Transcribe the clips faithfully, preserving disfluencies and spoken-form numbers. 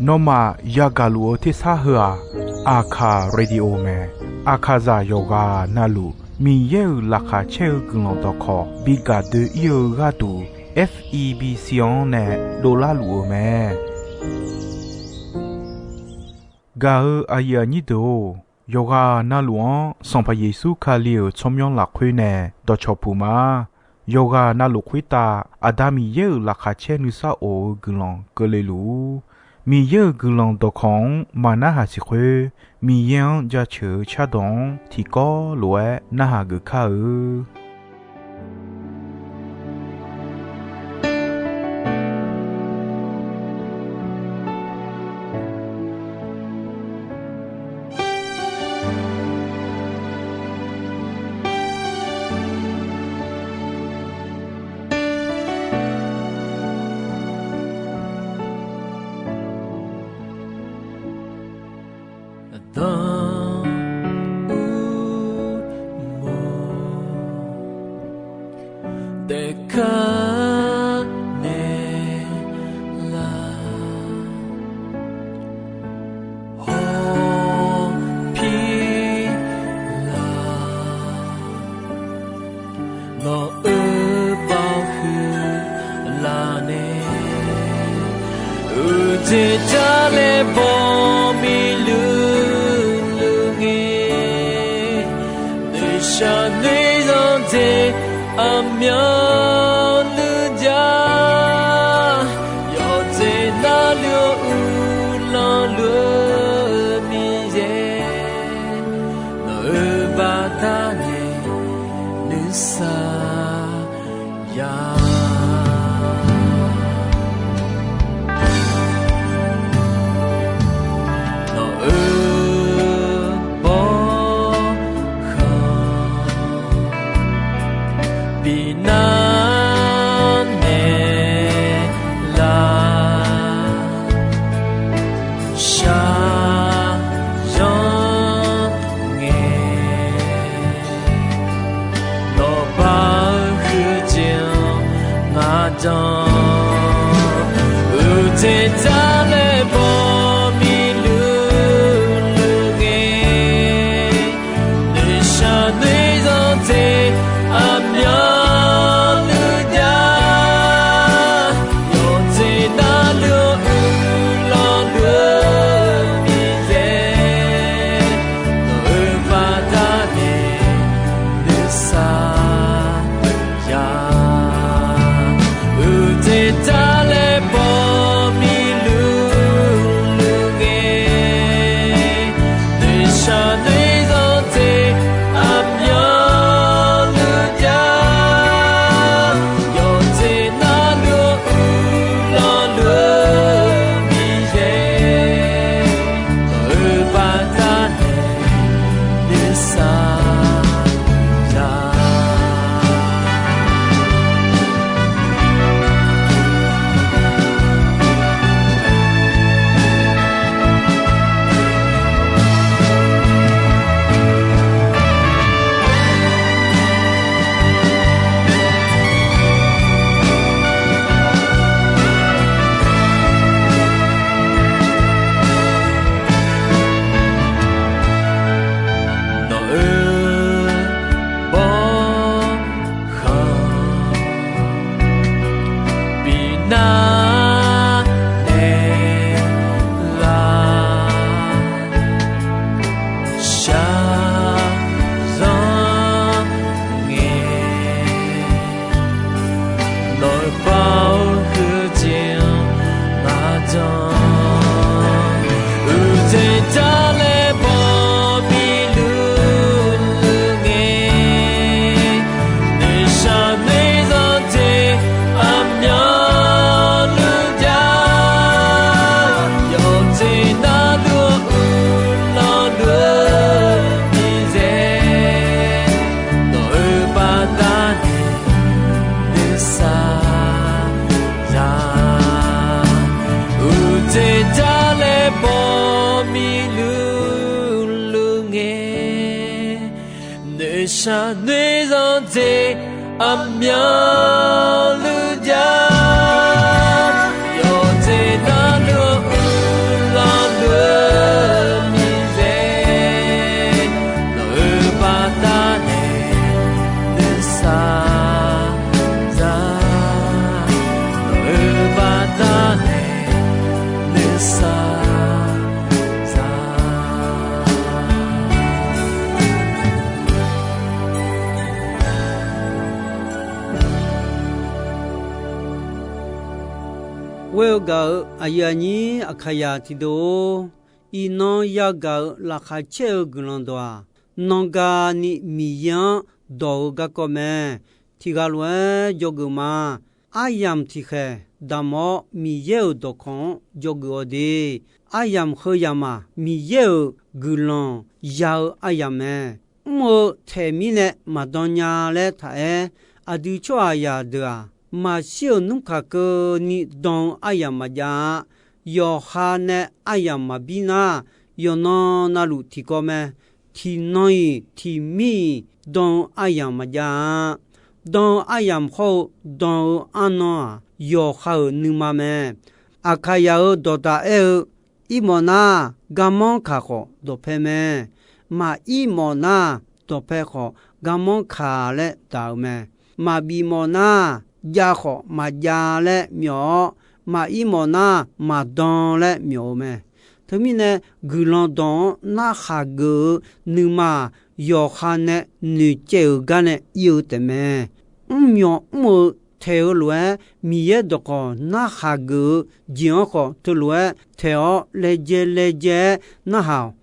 Nawmaf yagaq luf-eu tersar heu-aq, Aqkaq Radio mae. Aqkaqzaq yawqghaq navluf Miqyaer-euq laqkhaq caer-eu guiqlanq dawqkawq bi gaq doe-ir-eu gharduq, F E B C-anr nae dovlar luf-eu mae. Gaq-eu aqyuif aqnyir deuq-or, yawqghaq navluf-anr Sanqpaq Yeqsur Kali-euq tsawrmyanr lafkhoer nae dawqcawq puq ma. Yawqghaq navluf khoertav Aqda Miqyaer-euq laqkhaq caer nuisar of-eu guiqlanq keuvle luf-ur. Miqyaer-euq guiqlanq dawqkawq-anr maq narhaq siq khoer, Miqyaer-anr jaceuq-eu cardawq-anr tiqkawv lof-aer narhaq geuf kar-eu. Aqda Uqmov taef kar naeq lar, hawpir lar, nawq-euq baoq huiq laf nae, uqteq jar laer baw miqluq luq ngae, noeqshaq noeq zanq dzaeq aqmyanluf jar, yawqjeq navluf-eu uqlanq luf-eu Miqyaer, nawq-euq baqdanae nuisar ya. Nawq-euq bawrkhanq bi nar naeq lar, shar yanr ngae, nawq ba-eu huiq-eu jeq-anr ngaq jan. Uqteq jar laer baw miqluq luq ngae, noeqshaq noeq zanq dzaeq aqmyanluf jar, yawqjeq navluf-eu uqlanq luf-eu Miqyaer, nawq-euq baqdanae nuisar ya. Uqteq jar laer baw miqluq luq ngae, noeqshaq noeq zanq dzaeq aqmyanluf jar, yawqjeq navluf-eu uqlanq luf-eu Miqyaer, nawq-euq baqdanae nuisar ya. Nawq-euq bawrkhanq bi nar naeq lar, shar zanr ngae, nawq-euq baoq huiq-eu jeq-anr ngaq jan. Uqteq jar laer baw miqluq luq ngae, noeqshaq noeq zanq dzaeq aqmyanluf jar, yawqjeq navluf-eu uqlanq luf-eu Miqyaer, nawq-euq baqdanae nuisar ya. Uqteq jar laer baw miqluq luq ngae, noeqshaq noeq zanq dzaeq aqmyanluf jar, yawqjeq Ghoe-eu gaq-euq aqyuif aqnyir Aqkaqyaq tiqdeuq-or, iqnan yagaq-euq laqkhaq caer-eu guiqlanq dawq-aq, nan gani Miqyaer-anr dawq-eu garkawv mae. Tiqghaq lof-aer dzawgeuf ma. Aryamq tiqkhaeq damq-awr Miqyaer-euq dawqkawq-anr dzawgeuf-awq de. Aryamq heu yamq-aq, Miqyaer-euq guiqlanq ya-eu aryamq mae. Mr-eu taeq mirnae maqdan nya laer taq-aer, aqdui tsawrhaqzaq deuq-aq, maqshir-euq nmr kaq keuvni dan-eu aryamq maqjav-a. Yawqha nae aryamq maqbir nar, yawqnan navluf tiqkawv mae. Tiqnan-iq tiqmir-iq dan-eu aryamq maqjav-a. Dan-eu aryamq hawr-eu dan-eu arnan-aq, yawqha-euq nuima mae. Aqkaqyaq-euq dawqdaq aer-eu, Irmawf nar, garmanr kaq khawf dawqpae mae. Maqir mawf nar, dawqpae khawf garmanr kaq laer daq-euq mae. Maqbif mawf nar, jav khawf maqjav laer myawf-awr, maqir mawf nar, maqdan laer myawf-eu mae. Teumirnae, guiqlanq dawq-anr narhaq geuf-eu nuima-aq, yawqha nae noeqcaev-euq gar nae ir-eu taefmae. Mrmyawq mr-eu taeq-eu lof-aer, Miqyaer dawqkawq narhaq geuf-eu jeq-anr khawf teulof-aer taeq-awr laejae laejae-aer narhaq-awq.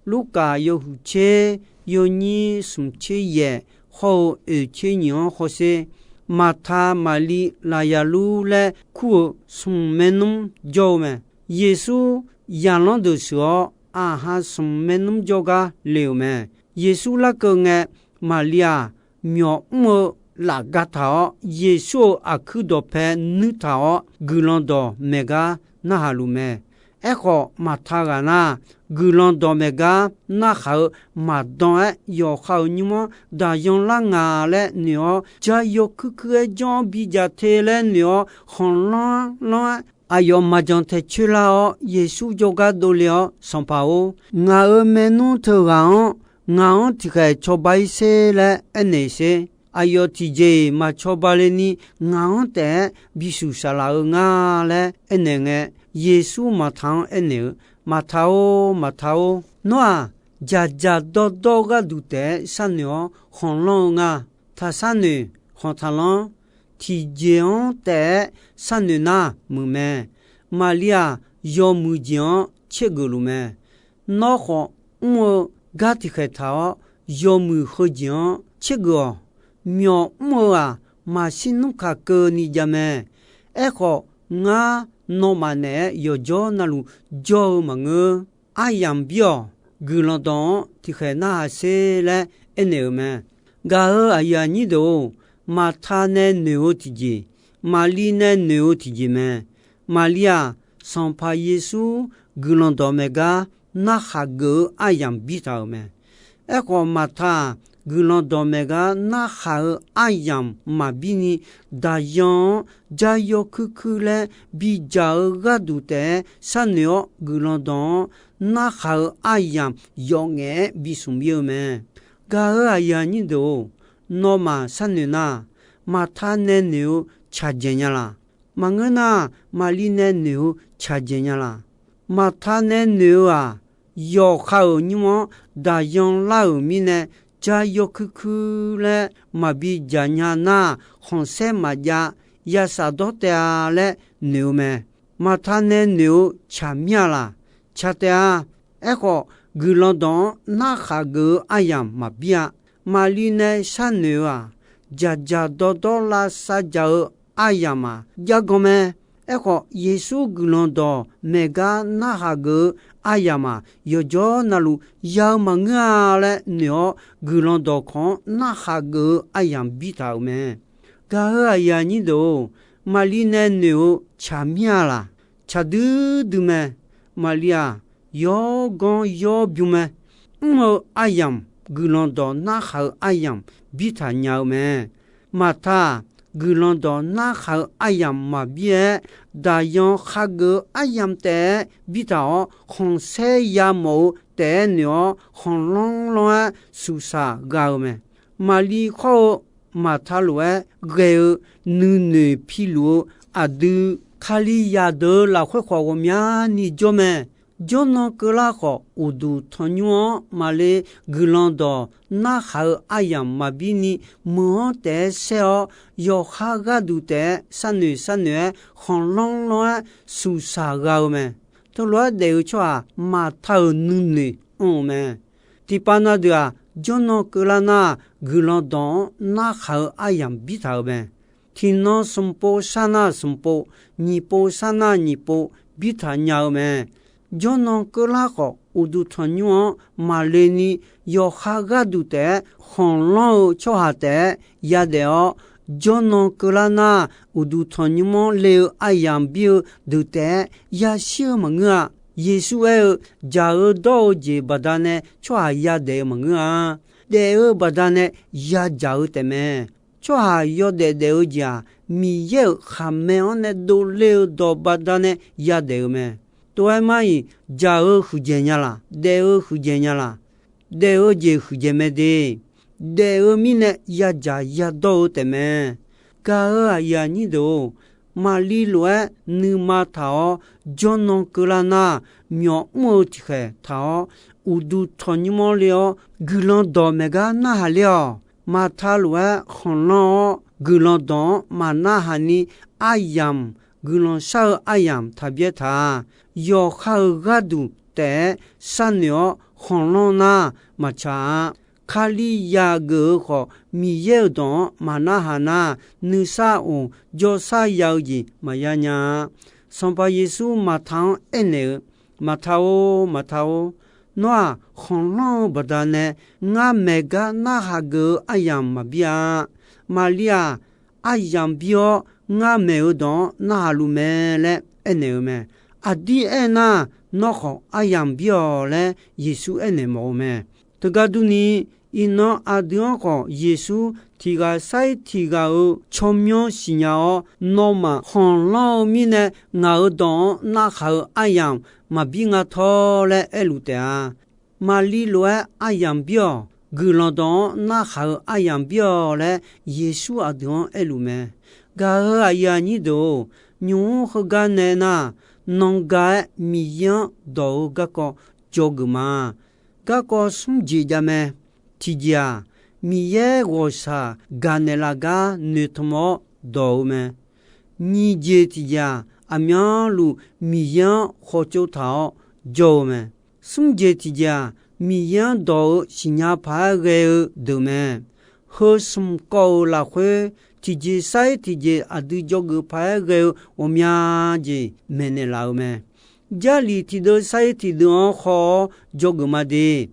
Lurkaf yawhuiq tser, yawnyir smq tser yaef hawr-eu oeq tser nyiq-anr hawsher. Maqta, Maqli, Laqyaqlur laer kur-eu smq maernmr jawr-eu mae. Yeqsur zaqlanr deuq sheuq-awr, aqha smq maernmr jawrgar le-euq mae. Yeqsur larkeuv ngae, Maqli-aq, myawq mr-eu laf gataq-awr, Yeqsur-euq aqkuir dawqpae nuirtaq-awr, guiqlanq dawq maeq gar narhaq luf mae. Aerkhawf, Maqta ghaq nar, guiqlanq dawq maeq gar narhaq-eu maqdan-aer, yawqha-euq nymr-anr daqyan lar nga laer noeq-awr, jar yawkuir kuir-aer janr-awr bidzaq te laer noeq-awr, khanqlanr lanr-aer aqyawf maqjan taeq coer lar-awr, Yeqsur jawrgar dovle-awr, Sanqpaq-or, ngaq-euq maernmr teughaq-anr ngaq-anr tiqkhaeq cawba-ir sher laer aernaeq sher. Aqyawf tiqjeq-iq maq cawba le ni ngaq-anr taef-aer bishuq saqlaq-eu nga laer aernaeq ngae, Yeqsur Maqta-anr aernaeq-eu, Maqta-or, Maqta-or, nawr-aq, dzaqdzaq dawrdawr gharduq taef-aer sharnoeq-awr khanqlanr-eu nga. Taqsharnoeq, khanq taqlanr. Tiqjeq-anr taef-aer sharnoeq nar muiq mae. Maqli-aq, yawmuiq jeq-anr tsergeuf luf mae. Nawr khawf mr-eu gar tiqkhaeq taq-awr, yawmuiq heujeq-anr tsergeuf-awq. Myawq mr-eu-aq, maqshir nmr kaq keuvni jav mae. Aerkhawf, ngar nawmaf naeq-aer yawqjawr navluf jawr-eu maqngeur. Aryamq bir-awq. Guiqlanq dawq-anr tiqkhaeq narhaq sher laer aernaeq-euq mae. Gaq-euq aqyuif aqnyir deuq-or, Maqta nae noeq-eu tiqjeq, Maqli nae noeq-eu tiqjeq mae. Maqli-aq, Sanqpaq Yeqsur guiqlanq dawq maeq gar narhaq geuf-eu aryamq bir taq-euq mae. Aerkhawf, Maqta-aq, guiqlanq dawq maeq gar narhaq-eu aryamq maqbir ni, daqyan-anr jar yawkuir kuir laer bidzaq-eu gharduq taef-aer sharnoeq-awr, guiqlanq dawq-anr narhaq-eu aryamq yawf ngaef-aer bismq bir-eu mae. Gaq-euq aqyuif aqnyir deuq-or, nawmaf sharnoeq nar, Maqta nae noeq-eu tsaqdzaeq nya laq? Maqngeur nar, Maqli nae noeq-eu tsaqdzaeq nya laq? Maqta nae noeq-eu-aq, yawqha-euq nymr-anr daqyan lar-euq mirnae, jar yawkuir kuir laer maqbi dzaq nya nar, khanqsaer maqjav, ya shafdawr taef-a laer noeq-eu mae. Maqta nae noeq-eu tsaq mir-a laq? Tsaq taef-a. Aerkhawf, guiqlanq dawq-anr narhaq geuf-eu aryamq maqbir-a. Maqli nae sharnoeq-eu-aq, dzaqdzaq dawrdawr lavsav dzaq-eu aryamq-aq, jargan mae. Aerkhawf, Yeqsur guiqlanq dawq maeq gar narhaq geuf-eu aryamq-aq, yawqjawr navluf ya-eu maqngeur-a laer noeq-awr, guiqlanq dawq kawq-anr narhaq geuf-eu aryamq bir taq-euq mae. Gaq-euq aqyuif aqnyir deuq-or, Maqli nae noeq-eu tsaq mir-a laq? Tsaq duidui mae. Maqli-aq, yawganr yawr bym mae. Mr-eu aryamq, guiqlanq dawq narhaq-eu aryamq bir taq nya-eu mae. Maqta-aq, guiqlanq dawq narhaq-eu aryamq maqbir-aer, daqyan khageuf-eu aryamq taef-aer bir taq-awr, khanqsaer yamawf-eu taef-aer noeq-awr, khanqlanr lanr-aer suqsaq gha-eu mae. Maqli khawr-eu Maqta lof-aer ghae-eu nuinoeq piluf-eu aqdui, Kalizaq deuq-eu lafkhoer khawf ghawqmyani jawr mae. Jawrnan keuvlar khawf, uqduq tanqnymr-anr maqle guiqlanq dawq narhaq-eu aryamq maqbir ni, meuq-anr taef-aer saer-awr, yawqha gharduq taef-aer sharnoeq sharnoeq-aer, khanqlanr lanr-aer suqsaq gha-eu mae. Teulof-aer daef-eu tsawrhaq maqta-euq nuinoeq anr-eu mae. Tiqpav na deuq-aq, jawrnan keuvlar nar, guiqlanq dawq-anr narhaq-eu aryamq birtaq-euq mae. Tiqnan smqpov sharnar smqpov, nyiq pov sharnar nyiq pov birtaq nya-eu mae. Jawrnan keuvlar khawf, uqduq tanqnymr-anr maqle ni, yawqha gharduq taef-aer khanqlanr-eu tsawrhaq taef-aer yadaef-awr, jawrnan keuvlar nar, uqduq tanqnymr-anr le-eu aryamq bir-eu deuq taef-aer yashir-eu maqngeur-a. Yeqsur aer-eu, jaq-eu dawr-eu jeq baqdanae tsawrhaq yadaef-eu maqngeur-a. Daef-eu baqdanae yajaq-eu taefmae. Tsawrhaq yawdaef daef-eu jeq-aq, Miqyaer-euq khaqmae-anr nae dovler-eu dawq baqdanae yadaef-eu mae. Tov-aer mar-iq, jaq-eu huiqdzaeq nya laq, daef-eu huiqdzaeq nya laq, daef-eu jeq huiqdzaeq mae de. Daef-eu mirnae yajaq yadawr-eu taefmae. Gaq-euq aqyuif aqnyir deuq-or, Maqliv lof-aer nuima taq-awr jawrnan keuvlar nar, myawq mr-eu tiqkhaeq taq-awr, uqduq tanqnymr-anr le-awr guiqlanq dawq maeqgar narhaq ler-awq. Maqta lof-aer khanqlanr-awr guiqlanq dawq-anr maqnarhaq ni, aryamq, guiqlanq shar-eu aryamq taqbyaer taq-a. Yawqha-euq gharduq taef-aer sharnoeq-awr khanqlanr nar maqtsaq-a. Kalizaq geuf-eu khawf, Miqyaer-euq dawq-anr maqnarhaq nar, nuisar of jawrsar ya-eu jeq maqya nya-a. Sanqpaq Yeqsur Maqta-anr aernaeq-eu, Maqta-or, Maqta-or, nawr-aq, khanqlanr-eu baqdanae ngar maeqgar narhaq geuf-eu aryamq maqbir-a. Maqliv-aq, aryamq bir-awr, ngar maeq-eu dawq-anr narhaq luf mae laer aernaeq-eu mae. Aqdir aernar, nawr khawf aryamq bir-awq laer Yeqsur aernaeq mawf-eu mae. Teugar durni, iqnan aqdui-anr khawf Yeqsur tiq ghaq sar-ir tiq ghaq-euq tsawrmyanr siqnya-awr, nawmaf khanqlanr-eu mirnae ngaq-euq dawq-anr narhaq-eu aryamq maqbir nga tawr laer aerluf taef-a. Maqliv lof-aer aryamq bir-awq, guiqlanq dawq-anr narhaq-eu aryamq bir-awq laer Yeqsur aqdui-anr aerluf mae. Gaq-euq aqyuif aqnyir deuq-or, nymq-mr heugar nae nar, nanqga-aer Miqyaer-anr dawq-eu garkawv dzawgeuf ma. Garkawv smr jeq jav mae. Tiqjeq-aq, Miqyaer ghawqshaq gaqnaeq laf gar noeqtmq-awr dawq-eu mae. Nyiq jeq tiqjeq-aq, aqmyanluf Miqyaer-anr khawtsov taq-awr jawr-eu mae. Smr jeq tiqjeq-aq, Miqyaer-anr dawq-eu siqnya paq-aer ghae-eu deuq mae. Heu smq kawv-euq lafkhoer, tiqjeq sar-ir tiqjeq aqdui dzawgeuf paq-aer ghae-eu ghawqmya jeq maeqnaeq laf-eu mae. Jarlif tiqdeuv sar-ir tiqdeuv-anr haw-awr dzawgeuf ma de.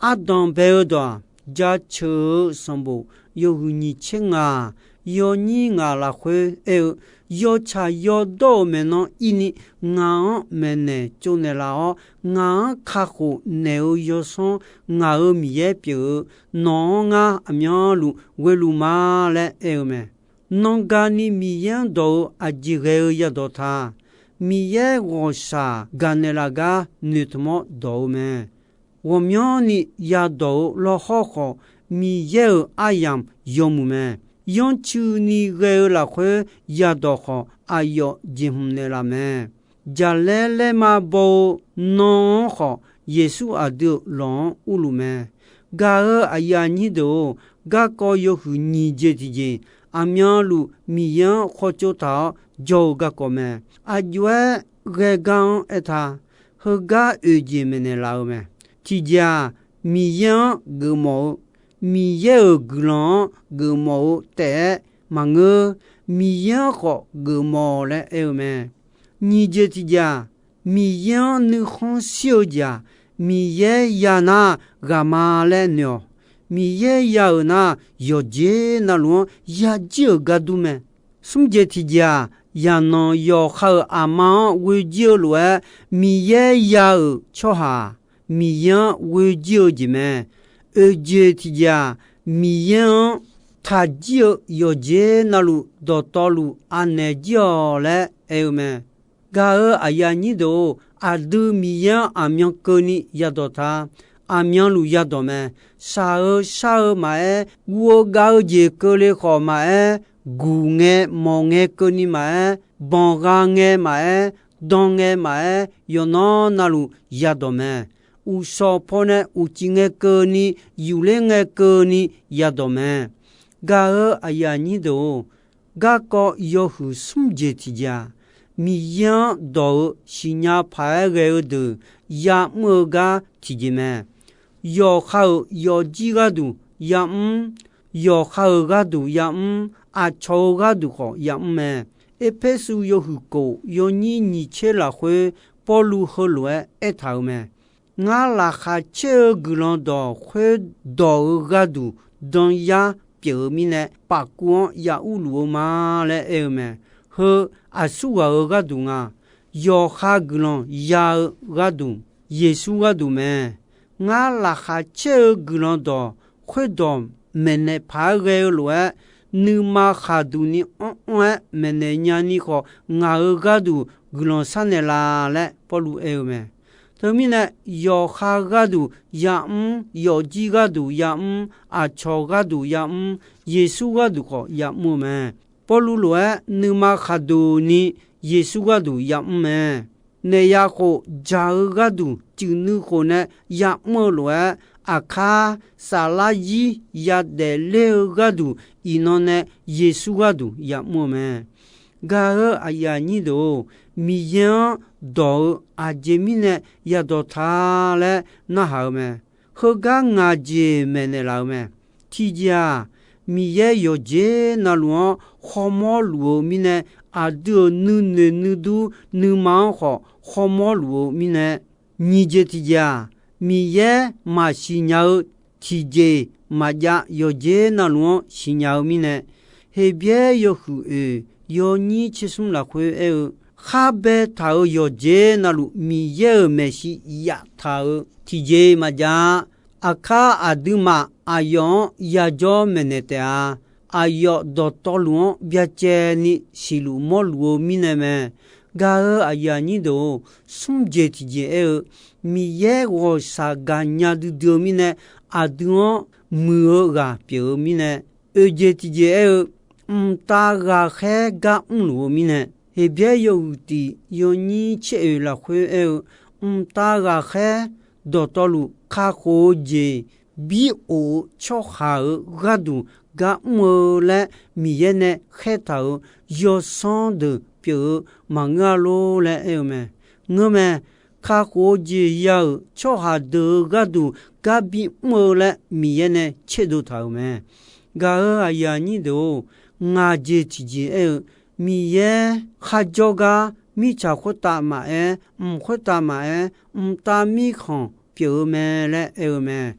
Ardanq bae-eu dawq-aq, Jaceuq-eu sanqbof yawhuiq nyiq tser ngaq, yawnyir ngaq lafkhoer aer-eu, yawtsaq yawdawr-euq maeqnan ir ni ngaq-anr maeqnaeq tsovnaeq laf-awr, ngaq-anr kakhof naeq-eu yawsanr ngaq-euq Miqyaer pyeuf-eu, nawq-anr ngar aqmyanluf ghoeluf ma laer aer-eu mae. Nanqgani Miqyaer-anr dawq-eu aqjeq ghae-eu yadawq ta. Miqyaer ghawqshaq gaqnaeq laf gar noeqtmq-awr dawq-eu mae. Ghawqmyanrni yadawq-eu lawhawr khawf, Miqyaer-euq aryamq yawmuiq mae. Yanrcuini ghae-eu lafkhoer yadawq khawf, aqyawf jeqhmq naeqlaf mae. Jaqlaer laerma baw-eu nan-anr khawf, Yeqsur aqdui-euq lawq-anr urluf mae. Gaq-euq aqyuif aqnyir deuq-or, garkawv yawhuiq nyiq jeq tiqjeq, aqmyanluf Miqyaer-anr khawtsov taq-awr jawr-eu garkawv mae. Aqjox-aer ghae gar-anr aertaq, heugar oeq jeq maeqnaeq laf-eu mae. Tiqjeq-aq, Miqyaer-anr geufmawf-eu, Miqyaer-euq guiqlanq-anr geufmawf-eu taef-aer maqngeur, Miqyaer-anr khawf geufmawf laer aer-eu mae. Nyiq jeq tiqjeq-aq, Miqyaer-anr nuikhanr shir-eu jeq-aq, Miqyaer ya nar ghaq ma laer noeq-awq. Miqyaer ya-euq nar, yawqjeq navluf-anr yajir-euq gar dur mae. Smr jeq tiqjeq-aq, yaqnanq yawqha-euq aqma-anr ghoejir-eu lof-aer, Miqyaer ya-euq tsawrhaq-aq, Miqyaer-anr ghoejir-eu jeq mae. Oeq jeq tiqjeq-aq, Miqyaer-anr taqjir-eu yawqjeq navluf dawqtawvluf anaeq jir-awq laer aer-eu mae. Gaq-euq aqyuif aqnyir deuq-or, aqdui Miqyaer-anr aqmyan keuvni yadawq ta. Aqmyanluf yadawq mae. Shaq-eu shar-eu maqaer, guv-eu gav-eu jeq keuvle khawf maqaer, guq ngae mawq ngae keuvni maqaer, banqgha ngae maqaer, dan ngae maqaer, yawqnan navluf yadawq mae. Uqshawq pawnae uqcif ngae keuvni, yufler ngae keuvni yadawq mae. Gaq-euq aqyuif aqnyir deuq-or, garkawv yawhuiq smr jeq tiqjeq-aq, Miqyaer-anr dawq-eu siqnya paq-aer ghae-eu deuq ya'mr-eu gar tiqjeq mae. Yawqha-euq yawfjir gharduq ya'mr, yawqha-euq gharduq ya'mr, aqcawq-eu gharduq khawf ya'mr mae. Erpersu yawhuiq kof yawnyir nyiq tser lafkhoer, Pawrluv heulof-aer aertaq-euq mae. Ngar laqkhaq caer-eu guiqlanq dawq khoerdawq-eu gharduq danyar pyeuf-eu mirnae, pafkuv-anr ya urluf-eu ma laer aer-eu mae. Heu aqsurghaq-euq gharduq nga. Yawqha guiqlanq ya-eu gharduq, Yeqsur gharduq mae. Ngar laqkhaq caer-eu guiqlanq dawq khoerdawq maeqnaeq paq-aer ghae-eu lof-aer, nuima khaqduq ni anr anr-aer maeqnaeq nyani khawf, ngaq-euq gharduq guiqlanq sharnaeq la laer Pawrluv aer-eu mae. Teumirnae, yawqha gharduq ya'mr, yawfjir gharduq ya'mr, aqcawq gharduq ya'mr, Yeqsur gharduq khawf ya'mr-eu mae. Pawrluv lof-aer nuima khaqduq ni Yeqsur gharduq ya'mr mae. Naeq ya khof, dzaq-eu gharduq cuif nuikhof nae ya'mr-eu lof-aer, aqkar saflar zir yadaef ler-eu gharduq, iqnan nae Yeqsur gharduq ya'mr-eu mae. Gaq-euq aqyuif aqnyir deuq-or, Miqyaer-anr dawq-eu aqjeq mirnae yadawq ta laer narhaq-eu mae. Heugar ngaq jeq maeqnaeq laf-eu mae. Tiqjeq-aq, Miqyaer yawqjeq navluf-anr khawmawr luf-eu mirnae, aqdui-euq nuinoeq nuidur nuima-anr khawf khawmawr luf-eu mirnae, nyiq jeq tiqjeq-aq, Miqyaer maqsiq nya-eu tiqjeq maqjav yawqjeq navluf-anr siqnya-eu mirnae, Heqbyaer yawhuiq oeq yawnyir tsersmr lafkhoer aer-eu, khar baetaq-euq yawqjeq navluf Miqyaer-euq maeqshi yaftaq-euq tiqjeq maqjav-a. Aqkar aqduimaf aqyawf-anr yajawr maeqnaeq taef-a. Aqyawf dawqtawvluf-anr byacaevni siqluf mawrluf-eu mirnae mae. Gaq-euq aqyuif aqnyir deuq-or, smr jeq tiqjeq aer-eu, Miqyaer ghawqshaq gaqnya duidui-eu mirnae, aqdui-anr muiq-eu ghaq pyeuf-eu mirnae, oeq jeq tiqjeq aer-eu, mqtav ghaqkhaer gar mrluf-eu mirnae, Heqbyaer yawhuiq tiq yawnyir tser oeq lafkhoer aer-eu, mqtav ghaqkhaer dawqtawvluf kakhof-eu jeq bir of-eu tsawrhaq-euq gharduq gar mr-eu laer Miqyaer nae khaertaq-euq yawsanr deuq pyeuf-eu maqngeur-a lor laer aer-eu mae. Ngeurmae. Kakhof-eu jeq ya-euq tsawrhaq deuq-euq gharduq gar bi mr-eu laer Miqyaer nae tserdov taq-euq mae. Gaq-euq aqyuif aqnyir deuq-or, ngaq jeq tiqjeq aer-eu, Miqyaer kharjawr gar mirtsaq khoertav maqaer, mq khoertav maqaer, mqtav mirkhanq pyeuf-eu mae laer aer-eu mae.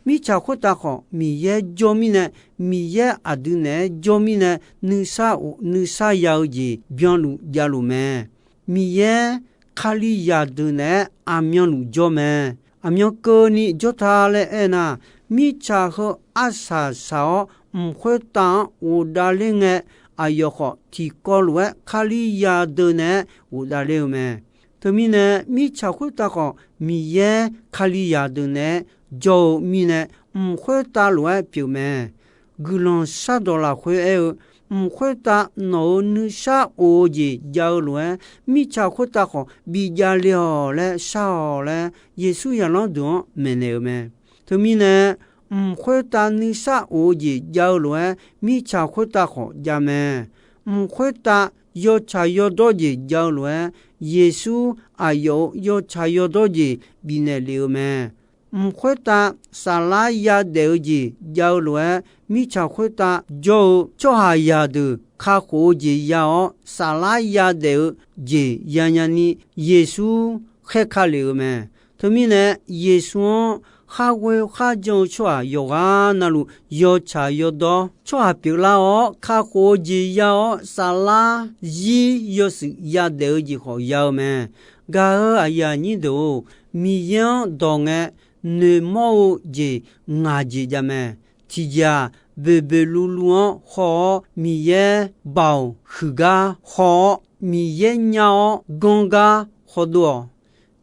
Mirtsaq khoertav khawf Miqyaer jawr mirnae, Miqyaer aqdui naeq-aer jawr mirnae, nuisar of nuisar ya-eu jeq byanluf javluf mae. Miqyaer Kalizaq deuq naeq-aer aqmyanluf jawr mae. Aqmyan keuvni jawr ta laer aernar, mirtsaq heu arsaq saq-awr mq khoertav-anr ghofdav ler ngae, aqyawf khawf tiqkawv lof-aer Kalizaq deuq naeq-aer ghofdav ler-eu mae. Teumirnae, mirtsaq khoertav khawf Miqyaer Kalizaq deuq naeq-aer jawr-eu mirnae, mq khoertav lof-aer pyeuf mae. Guiqlanq shardawq lafkhoer aer-eu, mq khoertav nawq-euq nuisar of-eu jeq jav-eu lof-aer, mirtsaq khoertav khawf bijav le-awq laer shar-awq laer, Yeqsur zaqlanr deuq-anr maeqnaeq-euq mae. Teumirnae, mq khoertav nuisar of-eu jeq jav-eu lof-aer, mirtsaq khoertav khawf jav mae. Mq khoertav yawtsaq yawdawr jeq jav-eu lof-aer, Yeqsur aqyawf-euq yawtsaq yawdawr jeq bifnaeq lef-eu mae. Mq khoertav saflar yadaef-eu jeq jav-eu lof-aer, mirtsaq khoertav jawr-eu tsawrhaqzaq deuq kakhof-eu jeq ya-awr, saflar yadaef-eu jeq yanya ni Yeqsur khaerka lef-eu mae. Teumirnae, Yeqsur-anr khar ghoe khar jan-eu tsawrhaq yawqghaq navluf yawtsaq yawdawr tsawrhaq pyeuflar-awr, kakhof-eu jeq ya-awr, saflar zir yawshuif yadaef-eu jeq khawf ya-eu mae. Gaq-euq aqyuif aqnyir deuq-or, Miqyaer-anr dawq ngae noeqmawr-eu jeq ngaq jeq jav mae. Tiqjeq-aq, boeqboeq luvluv-anr haw-awr, Miqyaer baoq huiq gar haw-awr, Miqyaer nyar-awr ganr gar hawdov-awq.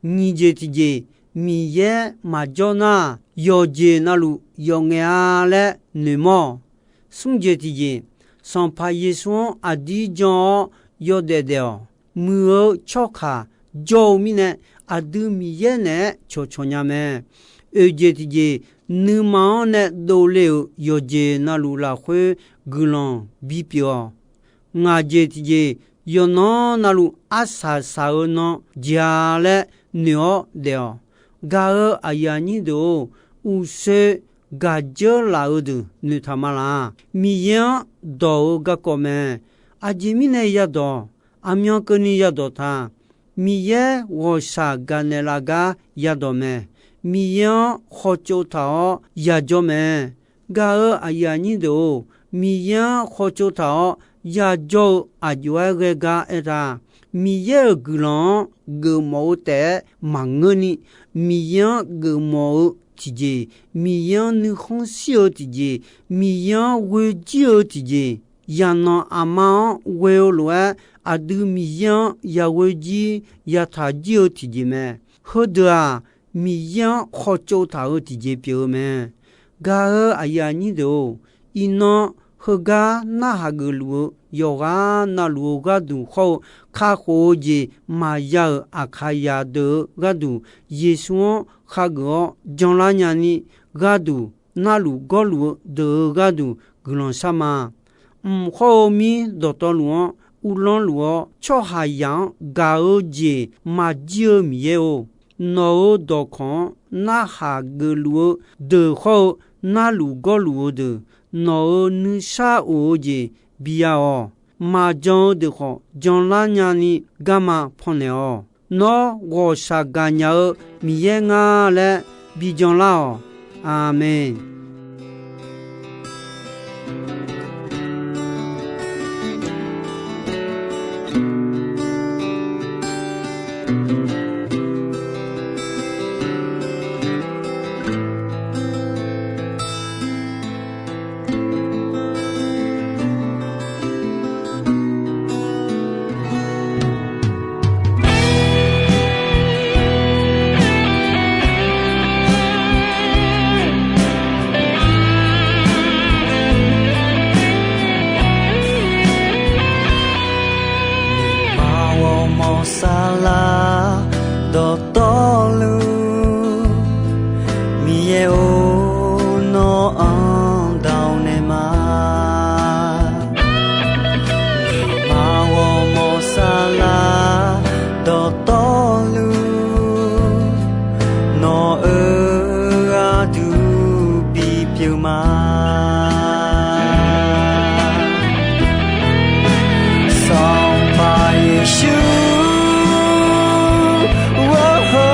Nyiq jeq tiqjeq, Miqyaer maqjawr nar, yawqjeq navluf yawf ngaef-a laer noeqmawr-awq. Smr jeq tiqjeq, Sanqpaq Yeqsur-anr aqdir jan-awr yawdaef daef-awq. muiq-eu tsawrkaq jawr-eu mirnae, aqdui Miqyaer naeq-aer cawqcawq nya mae. Oeq jeq tiqjeq, nuima-anr nae dovle-euq yawqjeq navluf lafkhoer guiqlanq bipyeuf-awq. Ngaq jeq tiqjeq, yawqnan navluf arsaq saq-eu nan jeq-a laer noeq-awr daef-awq. Gaq-euq aqyuif aqnyir deuq-or, uqshoe gaq dzeur laf-eu deuq noeqtaq ma laq. Miqyaer-anr dawq-eu garkawv mae. Aqjeq mirnae yadawq, aqmyan keuvni yadawq ta. Miqyaer ghawqshaq gaqnaeq laf gar yadawq mae. Miqyaer-anr khawtsov taq-awr yajawr mae. Gaq-euq aqyuif aqnyir deuq-or, Miqyaer-anr khawtsov taq-awr yajawr-eu aqjox-aer ghae gar aertaq. Miqyaer-euq guiqlanq-anr geufmawf-eu taef-aer maqngeurni, Miqyaer-anr geufmawf-eu tiqjeq, Miqyaer-anr nuikhanr shir-eu tiqjeq, Miqyaer-anr ghoe jir-eu tiqjeq, yaqnanq aqma-anr ghoe-eu lof-aer aqdui Miqyaer-anr yaghoe jir yataq jir-eu tiqjeq mae. Heudeuq-aq, Miqyaer-anr khawtsov taq-eu tiqjeq pyeuf-eu mae. Gaq-euq aqyuif aqnyir deuq-or, iqnan heugar narhaq geufluf-eu yawqghaq navluf-eu gharduq hawr-eu, kakhof-eu jeq maqya-euq aqkaqyaq deuq-eu gharduq, Yeqsur-anr khageuf-awr janlar nyani gharduq, narluf gawrluf-eu deuq-eu gharduq guiqlanq shar ma. Mq hawr-eu mir dawqtawvluf-anr uvlanr luf-awr, tsawrhaqzaq-anr gaq-eu jeq maqjir-eu Miqyaer-or, nawq-euq dawqkawq-anr narhaq geufluf-eu deuq hawr-eu, narluf gawrluf-eu deuq, nawq-euq nuisar of-eu jeq biya-awq. Maqjan-eu deuq khawf janlar nyani garma pannaeq-awq. Nawr ghawqshaq gaqnya-eu Miqyaer nga laer bijan lar-awq. Aqmeq. Maq ghawrmawf saflar dawqtawvluf, Miqyaer-or, nawr-anr daq-awr nae ma. Maq ghawrmawf saflar dawqtawvluf, nawq-euq gharduq bipyeuf ma. Sanqpaq Yeqsur, ghawr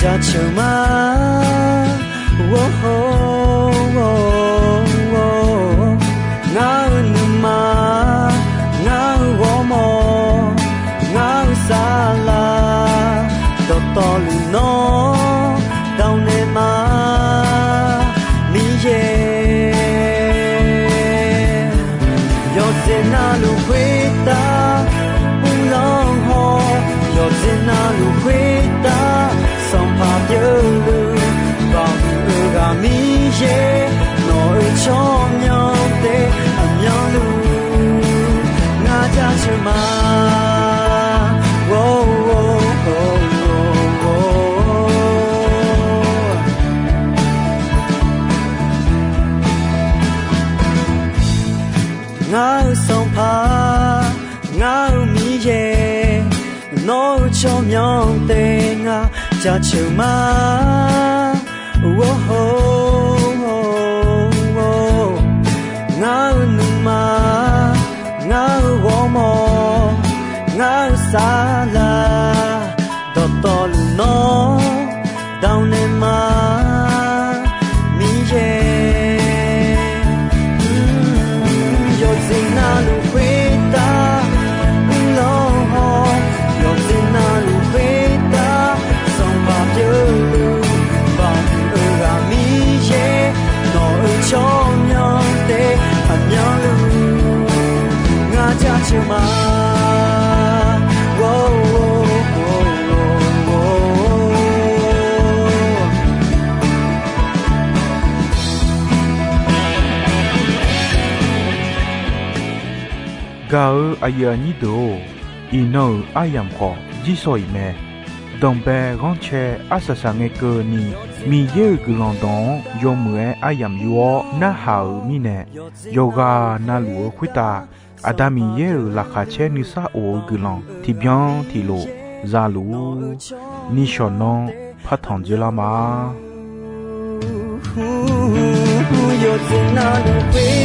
jaceuq ma. Or, ngar-eu nuima, ngar-eu ghawrmawr, ngar-eu saflar, dawqtawvluf nawr dawq naeq ma, Miqyaer. Yawqjeq navluf khoertav uvlanr haw, yawqjeq navluf khoertav sanqpaq pyeufluf, baoq huiq-eu ghaq Miqyaer, nawq-euq tsawrmyanr taef aqmyanluf ngar jaceuq ma. Ngar-eu sanqpaq, ngar-eu Miqyaer, nawq-euq tsawrmyanr taef ngar jaceuq ma. Or, ngar-eu nuima, ngar-eu ghawrmawr, ngar-eu saflar, dawqtawvluf nawr dawq naeq ma, Miqyaer. Yawqjeq navluf khoertav uvlanr haw, yawqjeq navluf khoertav sanqpaq pyeufluf, baoq huiq-eu ghaq Miqyaer, nawq-euq tsawrmyanr taef aqmyanluf ngar jaceuq ma. Gaq-eu aqyuif aqnyir deuq-or, iqnan-euq aryamq khawf jirsawq iq mae. Danqbae ghanrcae arsaq saq ngae keuvni, Miqyaer-euq guiqlanq dawq-anr yawmuiq-aer aryamq yur-awr narhaq-euq mirnae, yawqghaq navluf-eu khoertav Aqda Miqyaer-euq laqkhaq caer nuisar of-eu guiqlanq tiqbyan tiqlof za luf-ur. Nishawq nanr partanq dzoerlar ma. Yawqjeq navluf khoer